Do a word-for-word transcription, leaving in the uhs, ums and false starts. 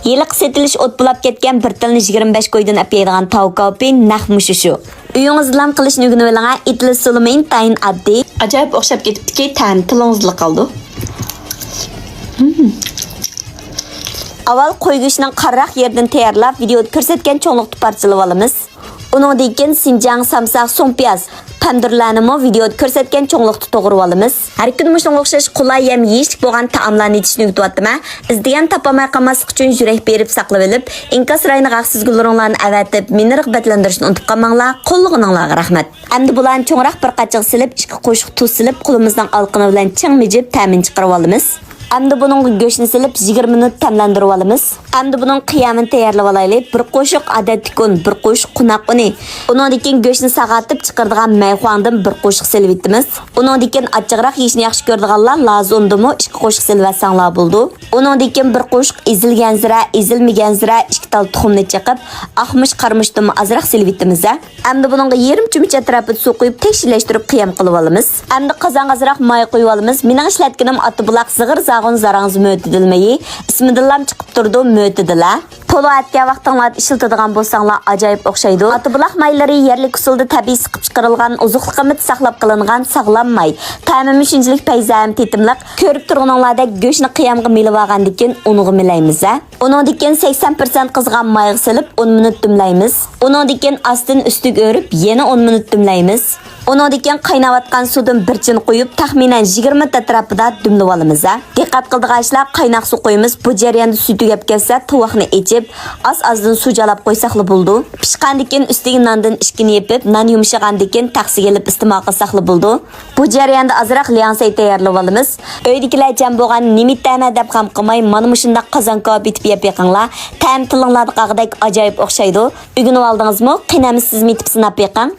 ھېلىقى سېتىلىش ئوت بۇلاپ كەتكەن بىر تىلنى يىگىرمە بەش كويدىن ئەپ يەيدىغان تاۋ كاۋپى نەق مۇشۇ شۇ. ئۆيىڭىزدىلام قىلىشنى ئۆگىنىۋېلىڭە، ئېتىلىش ئۇسۇلىمۇ ئىنتايىن ئاددىي. ئاجايىپ ئوخشاپ كېتىپتىكى، تەمى تىلىڭىزدىلا قالىدۇ. مم. ئاۋۋال قوي گۆشىنىڭ قارىراق يېرىدىن تەييارلاپ، ۋىدىيودا كۆرسەتكەن چوڭلۇقتا پارچىلىۋالىمىز. ئۇنىڭدىن كېيىن سىنجاڭ سامساق، سۇڭپىياز، پەمدۈرلەرنىمۇ ۋىدىيودا كۆرسەتكەن چوڭلۇقتا توغرىۋالىمىز. ھەر كۈنى مۇشۇنىڭغا ئوخشاش قولاي ھەم يېيىشلىك بولغان تائاملارنى ئېتىشنى ئۆگىتىۋاتىمەن. ئىزدىگەن تاپالماي قالماسلىق ئۈچۈن يۈرەك بېرىپ ساقلىۋېلىپ، ئىنكاس رايىنىغا ھەقسىز گۈللىرىڭلارنى ئەۋەتىپ، مېنى رىغبەتلەندۈرۈشنى ئۇنتۇپ قالماڭلار. قوللىغىنىڭلارغا رەھمەت. ئەمدى بۇلارنى چوڭراق بىر قاچىغا سېلىپ، ئىككى قوشۇق تۇز سېلىپ، قولىمىزنىڭ ئالىقىنى بىلەن چىڭ مىجىپ، تەمىنى چىقىرىۋالىمىز. ئەمدى بۇنىڭغا گۆشنى سېلىپ، يىگىرمە مىنۇت تەملەندۈرۈۋالىمىز. ئەمدى بۇنىڭ قىيامىنى تەييارلىۋالايلى. بىر قوشۇق ئادەتتىكى ئۇن، بىر قوشۇق قوناق ئۇنى، ئۇنىڭدىن كېيىن گۆشنى ساغارتىپ چىقىرىدىغان مەيخۇاڭدىن بىر قوشۇق سېلىۋېتىمىز. ئۇنىڭدىن كېيىن ئاچچىقراق يېيىشنى ياخشى كۆرىدىغانلار لازۇندىنمۇ ئىككى قوشۇق سېلىۋەتسەڭلار بولىدۇ. ئۇنىڭدىن كېيىن بىر قوشۇق ئېزىلگەن زىرە، ئېزىلمىگەن زىرە، ئىككى تال تۇخۇمنى چېقىپ، ئاقمۇچ، قارىمۇچتىنمۇ ئازراق سېلىۋېتىمىز. ئەمدى بۇنىڭغا يېرىم چۆمۈچ ئەتراپىدا سۇ قۇيۇپ، تەكشىلەشتۈرۈپ قىيام قىلىۋالىمىز. ئەمدى قازانغا ئازراق ماي قۇيۇۋالىمىز. مېنىڭ ئىشلەتكىنىم ئاتابۇلاق زىغىر زاغۇن زاراڭزا مۆتىدىل مېيى. ئىسمىدىنلام چىقىپ تۇرىدۇ، مۆتىدىلە. پولۇ ئەتكەن ۋاقتىڭلاردا ئىشلىتىدىغان بولساڭلار ئاجايىپ ئوخشايدۇ. ئاتابۇلاق مايلىرى يەرلىك ئۇسۇلدا تەبىئىي سىقىپ چىقىرىلغان، ئوزۇقلۇقىمىز ساقلاپ قېلىنغان ساغلام ماي. تەمىمۇ شۇنچىلىك پەيزى ھەم تېتىملىق. كۆرۈپ تۇرغىنىڭلاردەك گۆشنى قىيامغا مىلىۋالغاندىن كېيىن ئۇنغا مىلەيمىز. ئۇنىڭدىن كېيىن سەكسەن پىرسەنت قىزغان مايغا سېلىپ، ئون مىنۇت دۈملەيمىز. ئۇنىڭدىن كېيىن ئاستىن ئۈستىگە ئۆرۈپ، يەنە ئون مىنۇت دۈملەيمىز. ئۇنىڭدىن كېيىن قايناۋاتقان سۇدىن بىر چىن قۇيۇپ، تەخمىنەن يىگىرمە مىنۇت ئەتراپىدا دۈملىۋالىمىز. دىققەت قىلىدىغان ئىشلار، قايناق سۇ قۇيىمىز. بۇ جەرياندا سۇ تۈگەپ كەتسە، تاۋاقنى ئېچىپ، ئاز-ئازدىن سۇ جالاپ قويساقلا بولىدۇ. پىشقاندىن كېيىن ئۈستىگە ناندىن ئىككىنى يېپىپ، نان يۇمشىغاندىن كېيىن تەخسىگە ئېلىپ ئىستېمال قىلساقلا بولىدۇ. بۇ جەرياندا ئازراق لياڭسەي تەييارلىۋالىمىز. ئۆيدىكىلەر جەم بولغان نېمە ئىتەمەن دەپ غەم قىلماي، مانا مۇشۇنداق قازان كاۋاپ ئېتىپ يەپ بېقىڭلار. تەم تىلىڭلاردا قالغۇدەك ئاجايىپ ئوخشايدۇ. ئۆگىنىۋالدىڭىزمۇ؟ قېنى ئەمدى سىزمۇ ئېتىپ سىناپ بېقىڭ.